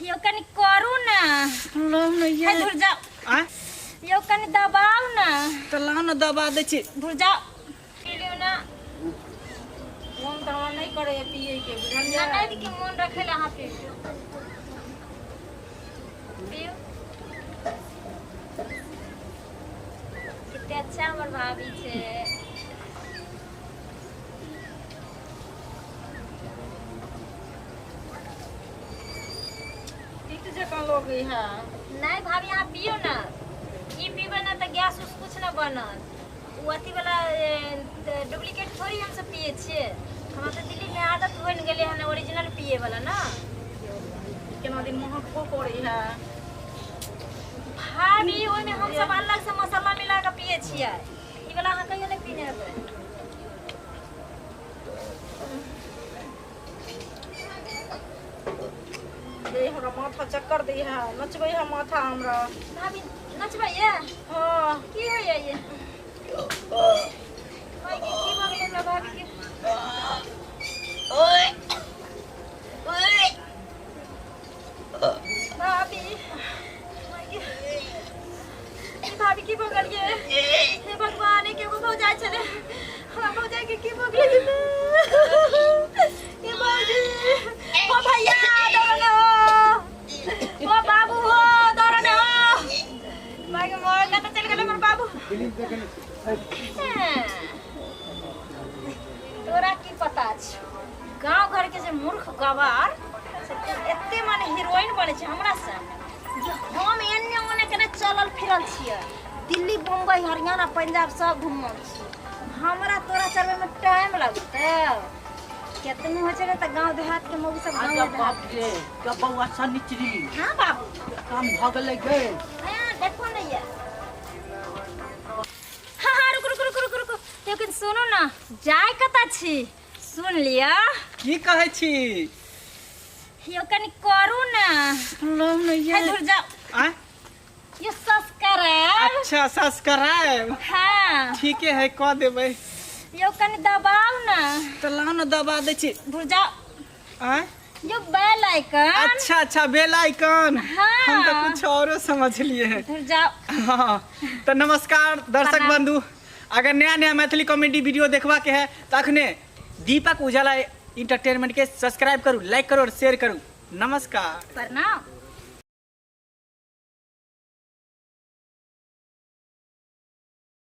यौ कनि करू ने। लाउ ने हे ये। धुर जाओ। आँय? यौ कनि दबाउ ने। तऽ लाउ ने, दबा दै छी। धुर जाओ, पी लियौ ने। मोन तऽ हमरा नहि करैए पियैके, बुझलियै? ननद के मोन रखै लए अहाँ पी लियौ, पियौ। कते अच्छा हमर भाभी छै। तीत जकाँ लगै है। नहीं भाभी, अहाँ पियौ ने। ई पीबै ने तऽ गैस उस कुछ न बनत। ओ अथी वाला डुप्लीकेट थोड़ी हमसब पियै छियै। हमरा तऽ दिल्लीमे आदत बनि गेलै हन ओरिजिनल पियै वाला ने। केना दिन महकबो करै है। भाभी, ओहिमे हमसब अलग से मसाला मिला कऽ पियै छियै। ई वाला अहाँ कहियो नहि पीने हेबै। गे, हमरा माथा चक्कर दै है, नचबै है माथा हमरा। भाभी, नचबै ये? हाँ। की होइए ये? भाई के की भऽ गेलै हमरा भाभी के? भाभी, ई भाभी, की भऽ गेल ये? हे भगवान, के एगो भौजाइ छलै, हमरा भौजाइ के की भऽ गेलै? हे भौजी, ओ भैया, दौड़ने हो, ओ बाबू हो, दौड़ने हो। माय के मोर, कतऽ चलि गेलै हमर बाबू? तोरा की पता छौ गाँव घर के जे मूर्ख गवार से एते माने हीरोइन बनै छै हमरा सामने, जे हम एन्ने ओन्ने केना चलल फिरल छियै, दिल्ली, बम्बई, हरियाणा, पंजाब सब घूमल छी। हमरा तोरा चलबे में टाइम लगतै। केतनो होइ छै ने तऽ गाँव देहात के मौगी सब गाँव अच्छा देहात। बाप रे, के बौआ सनिचरी। हाँ बाबू। काम भऽ गेलै गे। हाँ, देखो ने ये। हाँ हाँ, रुक रुक रुक रुक रुक। लेकिन सुनू ने, जाय कतऽ छी? सुन लिअ। की कहै छी? यौ कनि करू ने। लाउ ने ये। हे धुर जाओ। आँय? यो सब्सक्राइब। अच्छा, सब्सक्राइब। हाँ। ठीके है, कऽ देबै। यौ कनि दबाउ ने। तऽ लाउ ने, दबा दै छी। धुर जाओ। आँय? यो बेल आइकन। अच्छा अच्छा, बेल आइकन। हाँ। हम तो कुछ औरो समझ लिए हैं। धुर जाओ। हाँ, तो नमस्कार दर्शक प्रणाम। बंधु, अगर नया नया मैथिली कॉमेडी वीडियो देखबा के है तो अखने दीपक उजाला इंटरटेनमेंट के सब्सक्राइब करू, लाइक करू और शेयर करू। नमस्कार। प्रणाम।